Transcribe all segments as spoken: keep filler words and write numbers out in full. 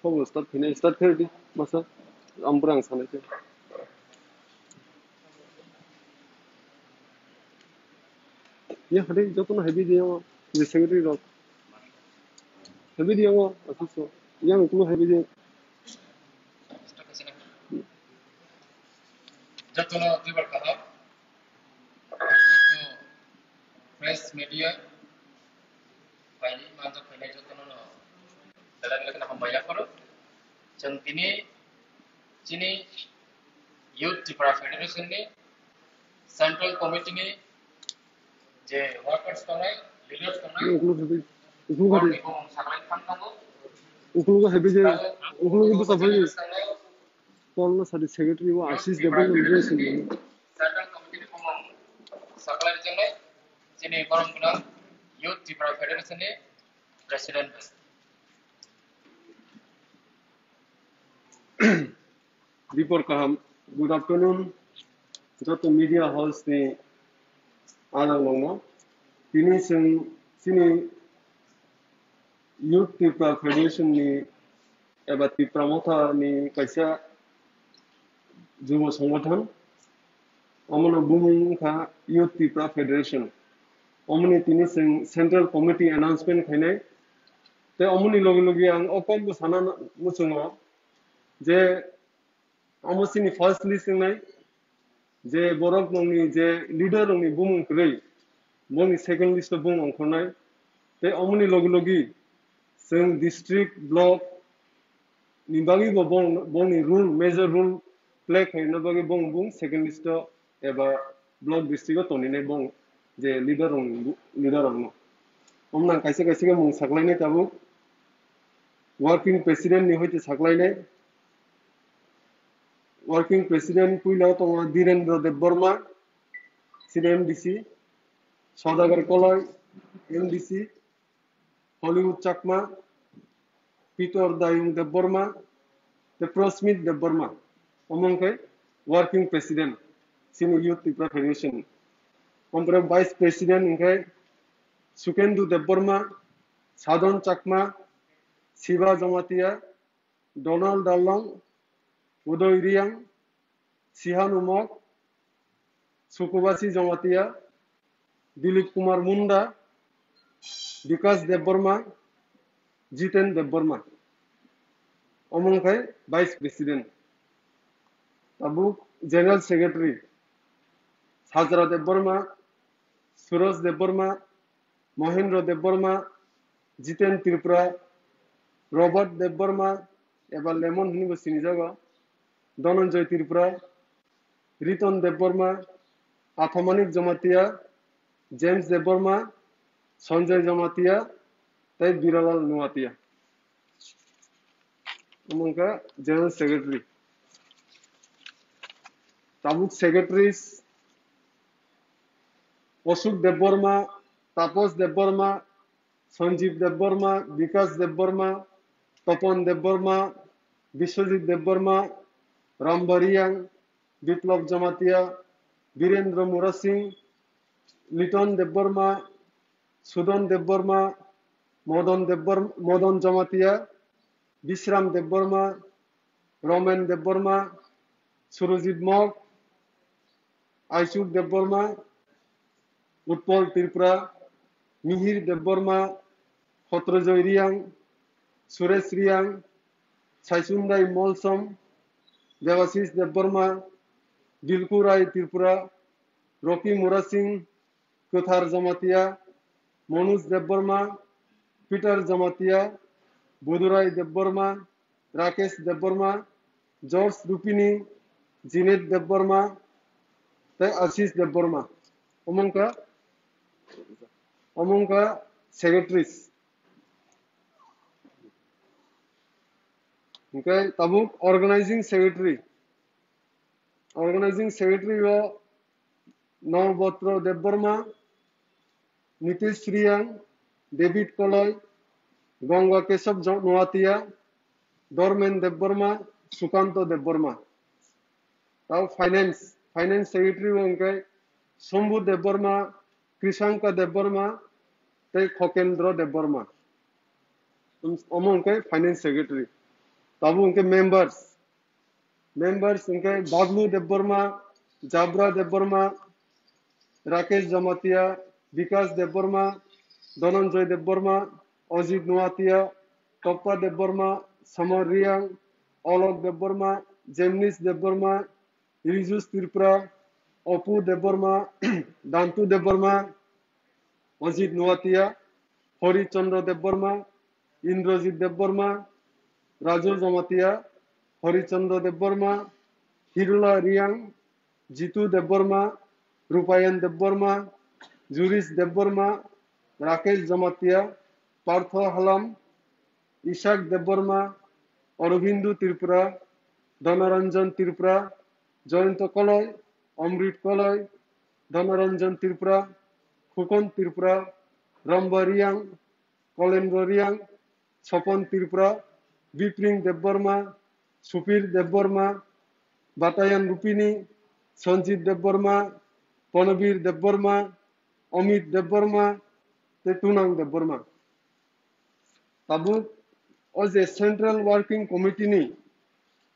Sobo start khainai, start khaidi masa. Ampura ang sanai khe. Ya, hadi jotono heavy di yang, je secretary rok. Heavy di yang, asal so. Yang kuno heavy di. Jotono duibar kaham. Press media, paini manjak painai jotono no belai belai kheno hambai yapharo. Chwng tini chini Youth Tipra Federation ni Central Committee ni je workers tongnai, leaders tongnai, Ukulugo heavy, ukulugo heavy, borokni bumung saklai thang thango. Ukulugo heavy je, ukulugo bwsa phai. Paul no sadi secretary o Ashish Debbarma ni dress ni. Central Committee ni bumung saklai rijak nai chini borom gwnang Youth Tipra Federation ni President. Dipor kaham, good afternoon, joto media house ni adang longno. Tini chwng chini Youth Tipra Federation ni eba Tipra Motha ni kaisa jubo songothon. Omono bumung wngkha Youth Tipra Federation. Omoni tini chwng Central Committee announcement khainai. Tei omoni logi logi ang o kokbo sana muchungo je omo chini first list wngnai je borok nongni je leader rokni bumung kwrwi bongni second list o bumung ongkhornai. Tei omoni logi logi chwng district, block ni bagwi bo bong, bongni role, major role play khaina bagwi bong, bong second list o eba block district o toninai bong je leader rok, leader rok no. Omnang kaisa kaisa khe mung saklainai tabuk. Working president ni hoite saklainai. Working president puila tongo Dhirendra Debbarma, C D M D C, Saudagar Koloi, M D C, Hollywood Chakma, Peter Dayung Debbarma, the Prosmit Debbarma, omo wngkhe working president, chini Youth Tipra Federation. Ompore vice president wngkhe Sukendu Debbarma, Sadon Chakma, Siva Jamatia, Donald Darlong, Udoy Riang, Sihan Umok, Sukubasi Jamatia, Dilip Kumar Munda, Bikas Debbarma, Jiten Debbarma. Omo wngkhe Vice President. Tabuk General Secretary, Sajra Debbarma, Suraj Debbarma, Mohendra Debbarma, Jiten Tripura, Robert Debbarma, eba Lemon hinwi bo sinijago, Dhananjay Tripura, Riton Debbarma, Athamanik Jamatia, James Debbarma, Sanjay Jamatia, tei Biralal Nuatia. Omo wngkha General Secretary. Tabuk Secretaries, Ashok Debbarma, Tapos Debbarma, Sanjeev Debbarma, Bikas Debbarma, Topon Debbarma, Biswajit Debbarma, Ramba Riang, Biplab Jamatia, Birendra Murasing, Liton Debbarma, Sudon Debbarma, Modon Debbar-, Modon Jamatia, Bisram Debbarma, Romen Debbarma, Surojit Mok, Aisuk Debbarma, Utpal Tripura, Mihir Debbarma, Khotrojoy Riang, Suresh Riang, Saisundai Molsom, Debasish Debbarma, Dilku Rai Tripura, Rocky Murasing, Kwthar Jamatia, Manoj Debbarma, Peter Jamatia, Budurai Debbarma, Rakesh Debbarma, George Rupini, Jinet Debbarma, tei Ashish Debbarma. Omo wngkha, omo wngkha secretaries. Hingke tabuk organizing secretary. Organizing secretary o Nobotro Debbarma, Nitish Riang, David Koloi, Gongga Kesab Jo-, Noatia, Dormen Debbarma, Sukanto Debbarma. Tao finance, finance secretary o hingke Shambhu Debbarma, Krishanka Debbarma, tei Khokendra Debbarma. Omo hingke finance secretary. Tabuk hwnkhe members. Members hwnkhe Bablu Debbarma, Jabra Debbarma, Rakesh Jamatia, Bikas Debbarma, Dhananjoy Debbarma, Ajit Noatia, Toppa Debbarma, Samar Riang, Olok Debbarma, Jemnis Debbarma, Rijus Tripura, Opu Debbarma, Dantu Debbarma, Ajit Noatia, Hori Chandra Debbarma, Indrajit Debbarma, Raju Jamatia, Hori Chandra Debbarma, Hirula Riang, Jitu Debbarma, Rupayan Debbarma, Juris Debbarma, Rakesh Jamatia, Partho Halam, Ishak Debbarma, Aurobindo Tripura, Dhanaranjan Tripura, Jayanta Koloi, Amrit Koloi, Dhanaranjan Tripura, Khukon Tripura, Ramba Riang, Kolendra Riang, Sopon Tripura, Bipring Debbarma, Supir Debbarma, Batayan Rupini, Sanjit Debbarma, Panabir Debbarma, Amit Debbarma, tei Tunang Debbarma. Tabuk o je Central Working Committee ni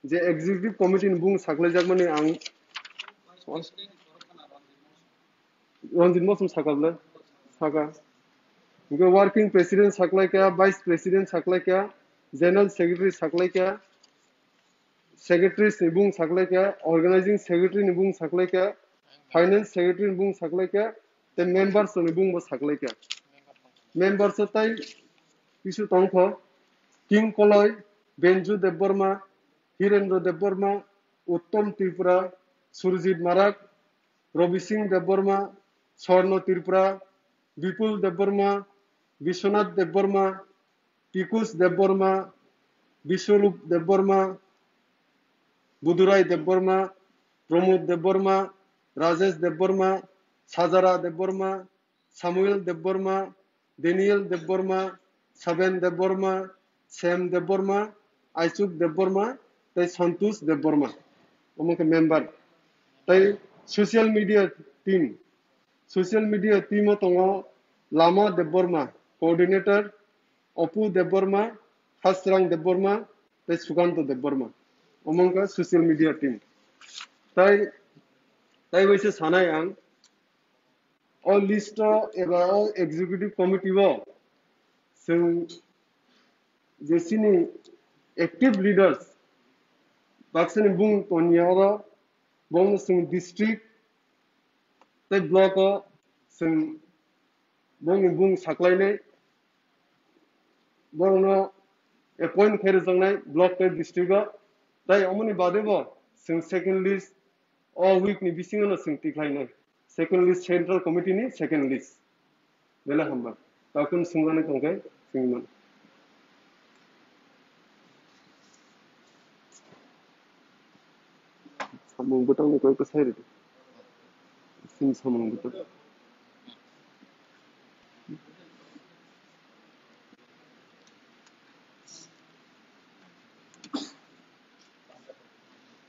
je Executive Committee ni bung saklaijakmani ang Ranjit Mosom sakable saka. Hingke Working President saklaika, Vice President saklaika, General Secretary saklaika, Secretaries ni bung saklaika, Organizing Secretary ni bung saklaika, Finance Secretary ni bung saklaika, tei members ni bung bo saklaika. Members o tai kisu tongkho, King Koloi, Benju Debbarma, Hirendra Debbarma, Uttom Tripura, Surjit Marak, Robi Singh Debbarma, Swarno Tripura, Bipul Debbarma, Biswanath Debbarma, Pikush Debbarma, Biswarup Debbarma, Budurai Debbarma, Pramod Debbarma, Rajesh Debbarma, Sajara Debbarma, Samuel Debbarma, Daniel Debbarma, Saben Debbarma, Sam Debbarma, Aichuk Debbarma, tei Santosh Debbarma. Omo khe member. Tei social media team. Social media team o tongo Lama Debbarma, coordinator, Opu Debbarma, Hasrang Debbarma, tei Sukanto Debbarma. Omo wngkha social media team. Tai, tai bai se sanai ang, o list o eba o executive committee o chwng je chini active leaders, baksani bung toniya oro, bongno chwng district tei block o chwng bongni bung saklainai, borokno appoint khe rwjaknai block tei district o, tei omoni bade bo chwng second list o week ni bisingo no chwng tikhlainai, second list, central committee ni second list. Belai hambai. Takun sungani tongkhe singman. Samung bwtang ni koi bwsai rwdi. Sini samung bwtang.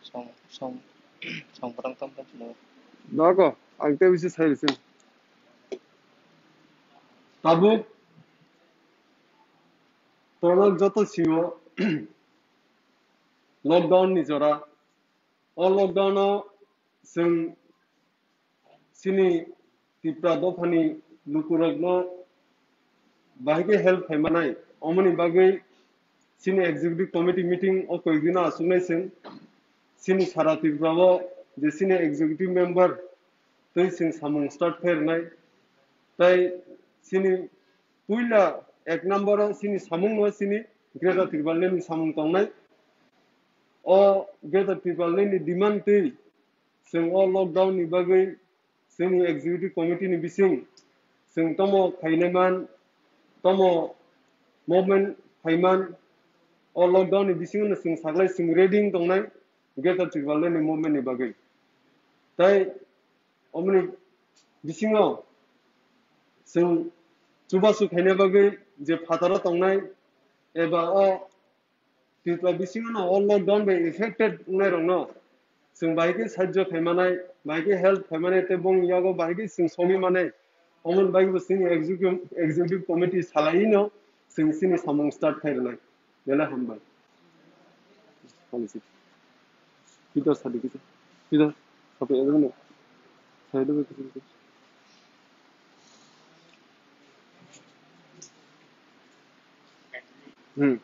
Song, song, song bwtang tam tam sino. Dago, ang tei bisi sai rwsin. Tabuk, tono joto sio lockdown ni jora. O lockdown o chwng chini Tripura dophani lukurokno bahai khe help khai manai. Omoni bagwi chini executive committee meeting o koi dino achuknai chwng. Chini sara Tripura o je chini executive member tei chwng samung start khai rwnai. Tai chini puila ek number o chini samung no chini Greater Tipraland ni samung tongnai. O Greater Tipraland ni demand twi chwng o lockdown ni bagwi chwngni executive committee ni bising chwng tomo khainai man, tomo movement khaiman, o lockdown ni bisingo no chwng saklai chwng ready wng tongnai Greater Tipraland ni movement ni bagwi. Tai omoni bisingo chwng chubachu khaina bagwi je phataro tongnai eba o Tripura bisingo no o lockdown bai affected wngnai rokno chwng bahai khe sahajyo khai manai, bahai khe help khai manai tei bongni yago bahai khe chwng somi manai. Omoni bagwi bo chini executive, executive committee salai no chwng chini samung start khai rwnai. Belai hambai. Policy. Twitter sadi kita. Twitter. Sampai ada mana? Saya dulu kita. Hmm.